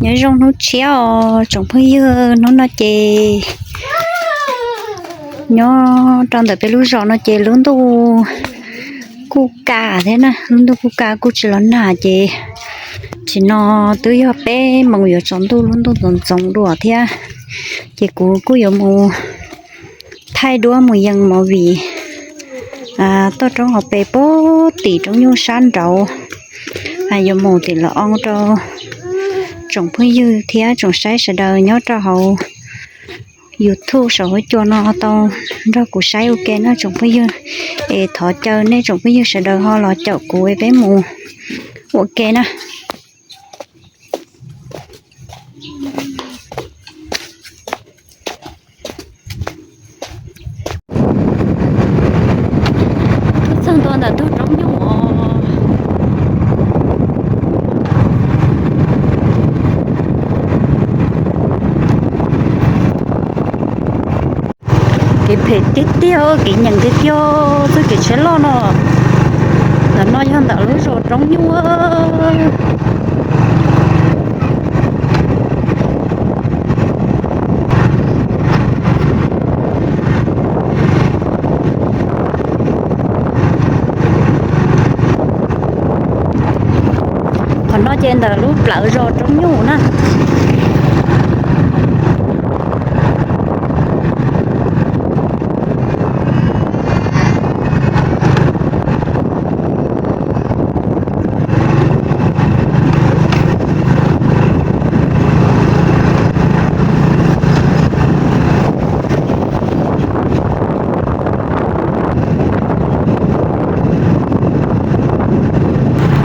Nyob zoo hnub tshiab os tsoom phooj ywg, hnub no ces nyob rau ntawm peb lub zos no ces lub ntuj kuj kam thiab na, lub ntuj kuj kam kuj tsis los nag ces tsim no twb yog peb moos yuav tsaus ntuj lub ntuj ntxoov ntxoov dua thiab, ces kuv kuj yuav mus thaij duab mus yees movie toj roob hauv pes puag tim roob nyuj sab nraud, yuav mus tim los oo rau tsoom phooj ywg thiab tsoom saib sawv daws nyob rau hauv YouTube saum huab cua no tau nrog kuv saib ua ke na tsoom phooj ywg. Es thov caw nej tsoom phooj ywg sawv daws ho los caum kuv es peb mus ua ke na. Txog ntua ntawm ntug roob nyuj os. Kev phem tiag tiag, kev nyeem tiag tiag, txoj kev tsheb loj no. Ntawm no yog ntawm lub zos roob nyuj. Qhov no ces ntawm lub plawv zos roob nyuj na.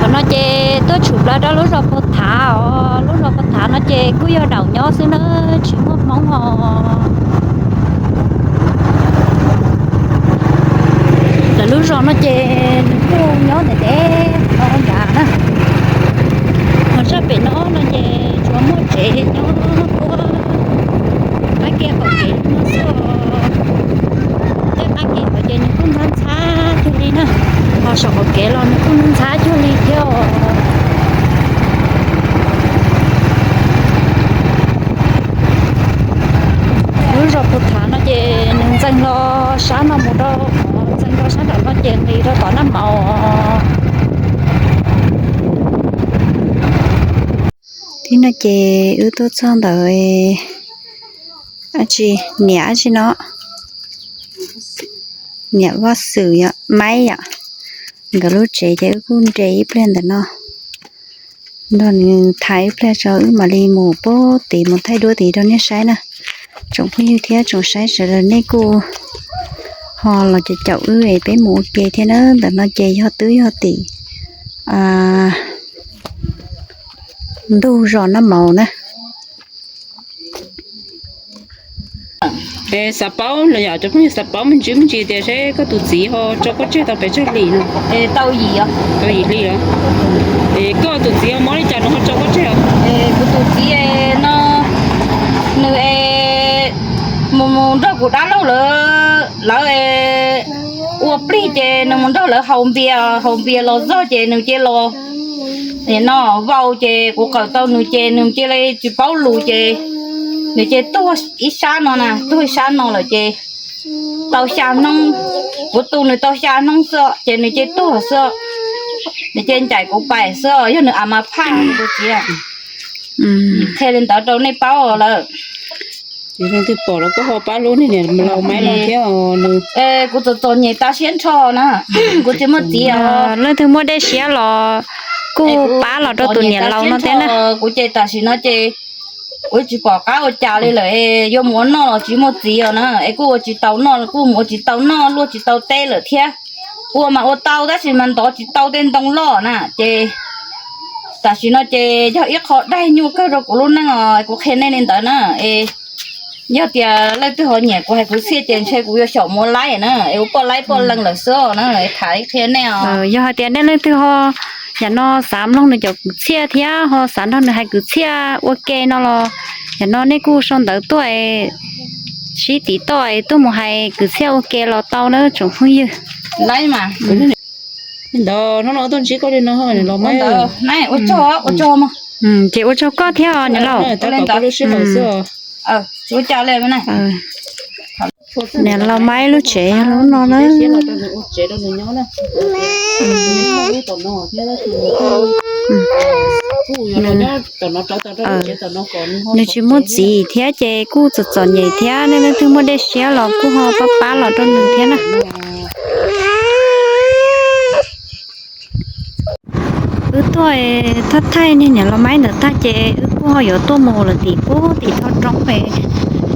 Qhov no ces tuaj tshwm plaws rau lub zos Phu Thav os, lub zos Phu Thav no ces kuj yog daum nyob xwb na, tsis muaj Hmoob os. Lawv lub zos no ces nws kuj nyob ntev ntev no nrad na. Ho sab pem no no ces tsuas muaj tsev nyob puag qab ke qhov kev no xwb. Tej qab kev qhov ces nws kuj ntxhab ntxhab cuag li na, ho saum qhov kev los nws kuj ntxhab cuag li thiab os. Lub zos Phu Thav no ces nws ntxeev hlo sab no mus rau, ntxeev rau sab nram no ces nqis rau tom Naj Maus. Thib no ces wb tuaj txog ntawm dab tsi, niam dab tsi no, niam Vaj Xwm yom, Maib yom, nkawd lub tsev ces wb kuj nres ib pliag ntawm no nrog nws tham ib pliag tso wb mam li mus puag tid mus thaij duab tid rau nej saib na. Tsoom phooj ywg thiab tsoom saib sawv daws nej kuj ho los caum caum wb es peb mus ua ke thiab na. Ntawm no ces yog twb yog tim ntug zos Naj Maus na. Xav paub los yog cov phooj ywg xav paub me ntsis me ntsis tias seb koj tus txiv ho tso koj tseg tau pes tsawg hlis no? Tau yim hlis os. Es koj tus txiv ho mob li cas nws ho tso koj tseg os? Kuv tus txiv no nws mus mus nrog kuv dab laug lawv, lawv ua plig ces nws mus nrog lawv haus npias, haus npias los zog ces nws cia los no vau ces kuv qawm tau nws ces nws cia li tsis paub lus ces nws cia tuag ib sab no na, tuag ib sab no lawm ces tau xya hnub, kuv tu nws tau xya hnub xwb ces nws cia tuag xwb, nws cia ncaim kuv pais xwb, yog nws a mas phaj kuv txiv. Qhia li ntawd rau nej paub lawm. Leej twg pom los koj ho pab lub niag niam laus Maib no thiab. Kuv txom txom nyem tas siab nrho na, kuv tsis muaj txiv os. Leej twg muaj dej siab los kuj pab los rau tus niam laus no thiab na. Kuv ces tam sim no ces kuv tsis pom qab ua cas li lawm, yuav mus ua noj los tsis muaj txiv os na, es kuj ua tsis tau noj, kuj mus ua tsis tau noj, luaj tsis tau teb lawm thiab. Ua mas ua tau tab sis mas ntov tsis tau tej ntoo loj na ces tam sim no ces yog ib qho daig nyuaj kawg rau kuv lub neej os, kuv qhia nej li ntawd na. Es yog tias leej twg ho nyiam kuv hais kwv txhiaj ces ntshe kuv yuav xyaum mus ua laib na, es ua poj laib poj leeg lawm xwb na, tham ib qhia nej os. Yog hais tias nej leej twg ho yam no xav mloog nws cov kwv txhiaj thiab ho xav nrog nws hais kwv txhiaj ua ke no los yam no nej kuj sau ntawv tuaj es sib tiv toj es tuaj mus hais kwv txhiaj ua ke los tau na tsoom phooj ywg. Laib mas. Ntawd hnub no tuaj ntsib koj li no los mas ua tsaug, ua tsaug mog. Ces ua tsaug koj thiab niam laus. Niam laus Maiv lub tsev yog lub no na. Nws tsis muaj txiv thiab ces kuj txom txom nyem thiab, nej leej twg muaj dej siab los kuj ho pab pab los rau nws thiab na. Wb tuaj thaj thaij niag niam laus Maiv ntawd tag ces wb kuj ho yuav tuaj mus lawm tim pub tim thaj roob es,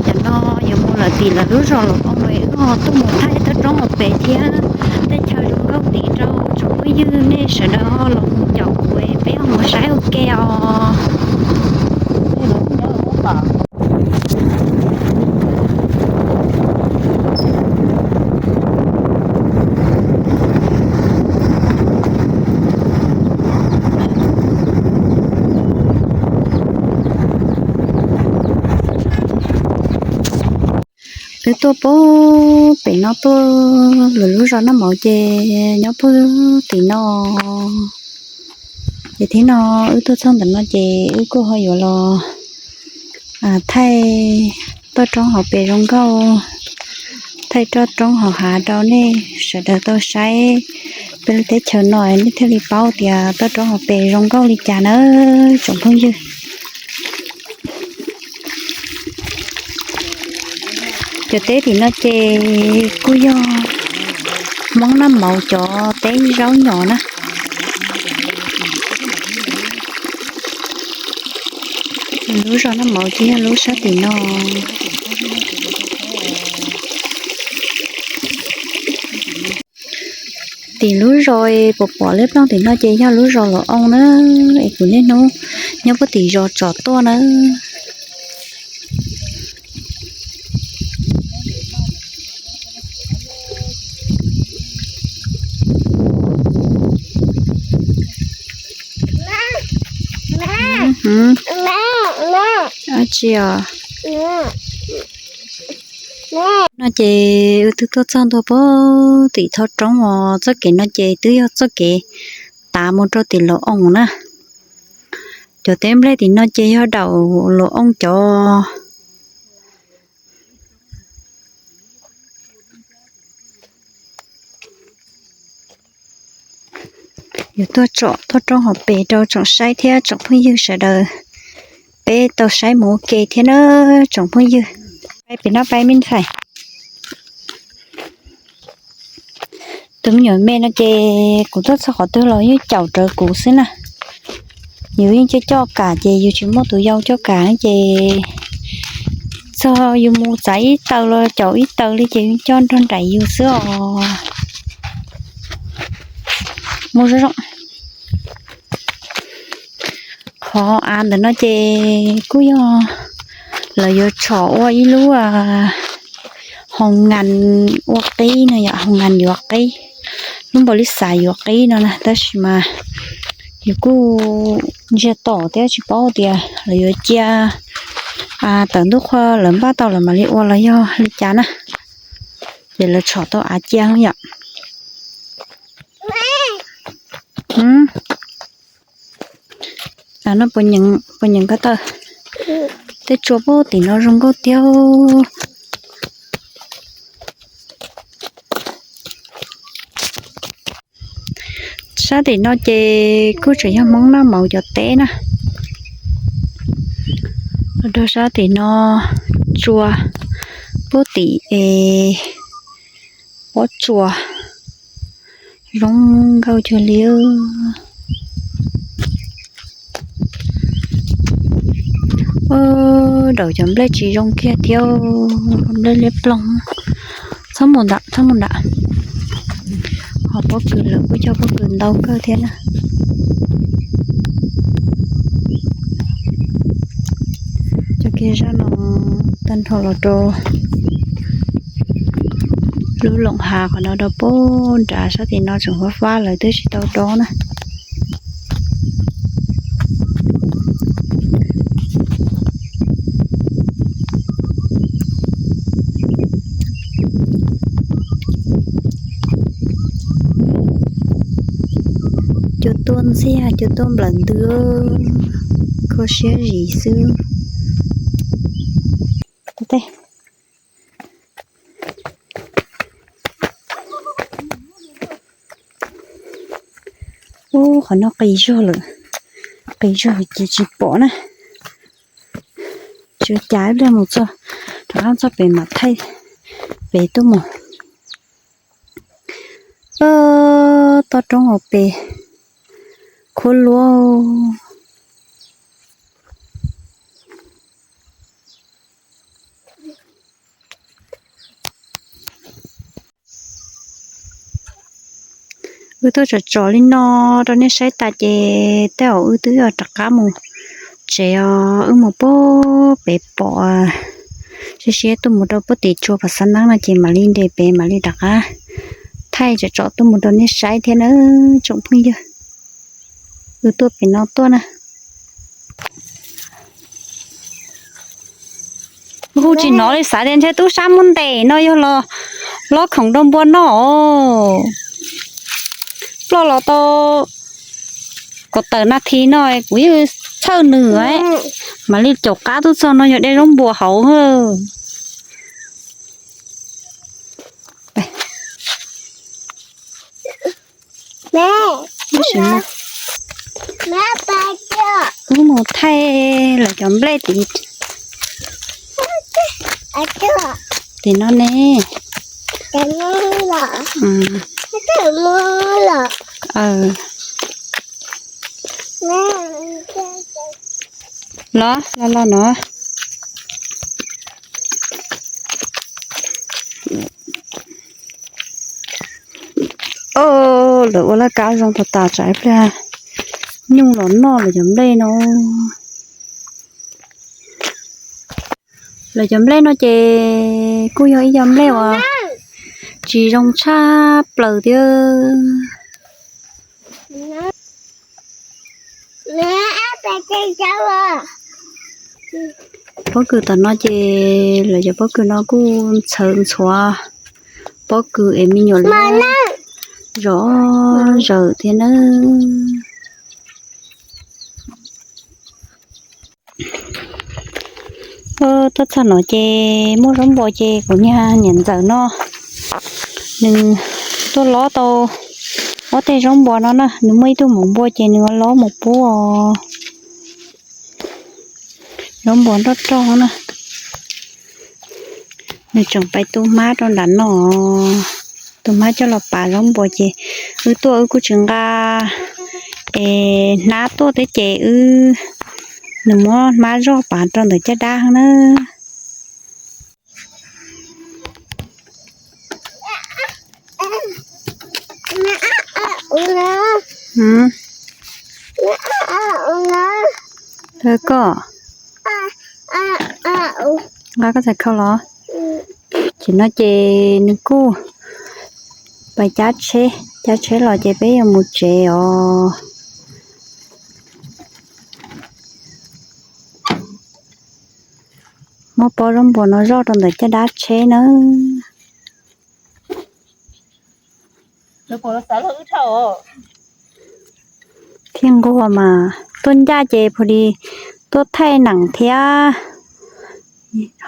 cov no yuav mus lawm tim lawv lub zos Los Oo es wb ho tuaj mus thaij thaj roob hauv pes thiab. Tej chaw zoo nkauj tid rau tsoom phooj ywg nej sawv daws ho los mus caum kuv es peb ho mus saib ua ke os. Wb tuaj pub pem no tuaj lawv lub zos Naj Mauv ces nyob pub tim no. Ces thib no wb tuaj txog ntawm no ces wb kuj ho yuav los thaij toj roob hauv pes zoo nkauj, thaij toj roob hauv hav rau nej sawv daws tau saib. Peb lub teb chaws no nej thiaj li paub tias toj roob hauv pes zoo nkauj li cas na tsoom phooj ywg. Cov teb tim no ces kuj yog Hmoob Naj Mauv cov teb zaub nyom na. Lub zos Naj Mauv ces yog lub sab tim no. Tim lub zos pom pom liab ploog tim no ces yog lub zos Los Oo na, es kuv niaj hnub nyob puag tim zos tsom tuaj na. Dab tsi os? No ces wb twb tuaj txog ntua puag tim thaj roob os, txoj kev no ces twb yog txoj kev tav mus rau tim Los Oo na. Cov teb nplej tim no ces yog daum Los Oo cov. Yuav tuaj tsom toj roob hauv pes rau tsoom saib thiab tsoom phooj ywg sawv daws, peb tau saib mus ua ke thiab na tsoom phooj ywg. Pais pem no pais me ntxhais. Tus me nyuam me no ces kuv tuaj txog qhov twg los yeej caum rawv kuv xwb na. Yus yeej coj coj kam ces yus tsis muaj tus yau coj kam ces txog yus mus txav ib taws los caum ib taws li ces yeej coj nrog nraim yus xwb os. Mus zoo zoo. Qhov av ntawm no ces kuj yog lawv yuav tsom ua ib lub hoo nkas ua qib no yom, hoo nkas yuav qib, lub npaum li xav yuav qib no na, tab sis mas yus kuj ntsiag to thiab tsis paub tias lawv yuav cia tawm ntuj qhua lawv npaj tau lawv mam li ua los yog li cas na. Ces lawv tsom tau av cia yom. No puas nyeem ko taw? Tej tsua puag tim no zoo nkauj tiag. Sab tim no ces kuj tseem yog Hmoob Naj Mauv cov teb na. Los rau sab tim no tsua puag tim es pob tsuas zoo nkauj cuag li. Daum cov nplej tsis zoo kiag thiab, nplej liab ploog. Txhob mus ntawm, txhob mus ntawm. Ho pob kws lawv kuj cog pob kws ntau kawg thiab na. Cov kiag zaj no tag nrho los rau lub loos hav qhov no rau puag nrad, sab tim no tseem fab fab lawv twb tsis tau dob na. Cua tuaj ntxiag, cua tuaj nplawm ntws. Ua siab zis xwb. Ub, qhov no qis zog lawm, qis zog ces tsis pom na. Tsuas cas ib pliag mus txog rov qab txog pem mam thaij pem tuaj mus. Toj roob hauv pes khuab luab. Wb tuaj tsom tsom li no rau nej saib tas ces tej zaum wb twb yuav rov qab mus tsev os. Wb mus puag pem pom siab siab tuaj mus rau puag tim tsua pas xav neeb no ces mam li nres pem mam li rov qab thaij tsom tsom tuaj mus rau nej saib thiab na tsoom phooj ywg. Wb tuaj pem no tuaj na. Hu tsis hnov li, xav tias ntshe tub sab muab ntes no yog los lob khoom rau npua noj. Ploj los tau kaum tawm nas this no kuv yeej txhawj nws, mam li caum qab tuaj txog no yog dej zaub npua hauv. Wb mus thaij lawv cov nplej tim, tim no ne. Los, los, los no. Lawv ua laj kab zoo tas tas, tsam ib pliag nyuj los noj lawv cov nplej no. Lawv cov nplej no ces kuj yog ib co nplej uas tsis zoo tshaj plaws thiab. Pob kws tom no ces lawv cov pob kws no kuj ntxhawv ntxhuav pob kws es me nyuam li zom zaws thiab nawb. Tuaj txog no ces muaj zaub npua ces kuv niag niam ntxawm no nws tuaj lob tau ob teg zaub npua no na, nws muaj ib tug maum npua ces nws ua lob mus pub os. Zaub npua nroj roj na. Nws tseem pais tu hmab rau nram no, tu hmab coj los pav zaub npua ces wb tuaj wb kuj tsis nqa es hnab tuaj thiab ces wb, nws muab hmab zoj pav rau ntawm caj dab na. Koj nqa koj txhais khau los. Ces no ces nws kuj pais cav tsheb, cav tsheb los ces peb yuav mus tsev os. Muab pob zaub npua no zoj rau ntawm caj dab tsheb nawb. Thiaj nquag mas tuaj ncaj ces phu di tuaj thaij neem thiab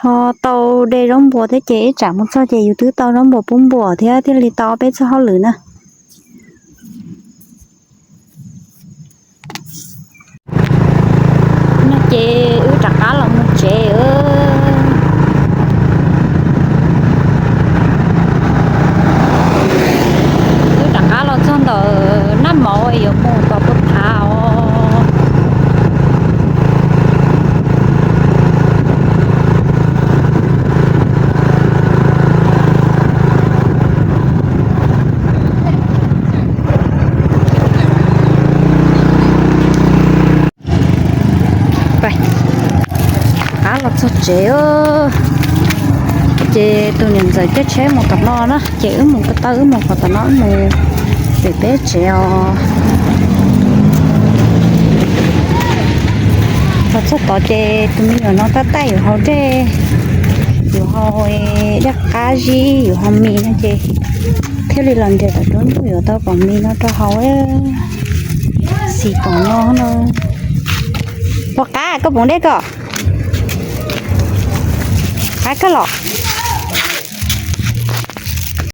ho tau de zaub npua thiab ces ib tsam mus txog ces yus twb tau zaub npua pub npua thiab thiaj li tau peb txoj hauj lwm na. No ces wb rov qab los mus tsev. Wb rov qab los txog ntawm Naj Mauv yuav mus tom Pub Thav os. Rov qab los txog tsev, ces tus niam ntxawm caij tsheb mus tom no na, ces wb mus ko taw wb mus qhov tom no wb mus pem peb tsev os. Los txog tod ces tus me nyuam no tab taij yuav haus dej, yuav haus dej qab zib, yuav haus mis no ces thiaj li los nres tom roob ntuj yuav tau pom mis no rau haus. Xis tom no no. Puas qab koj poom dej ko? Qab kawg los.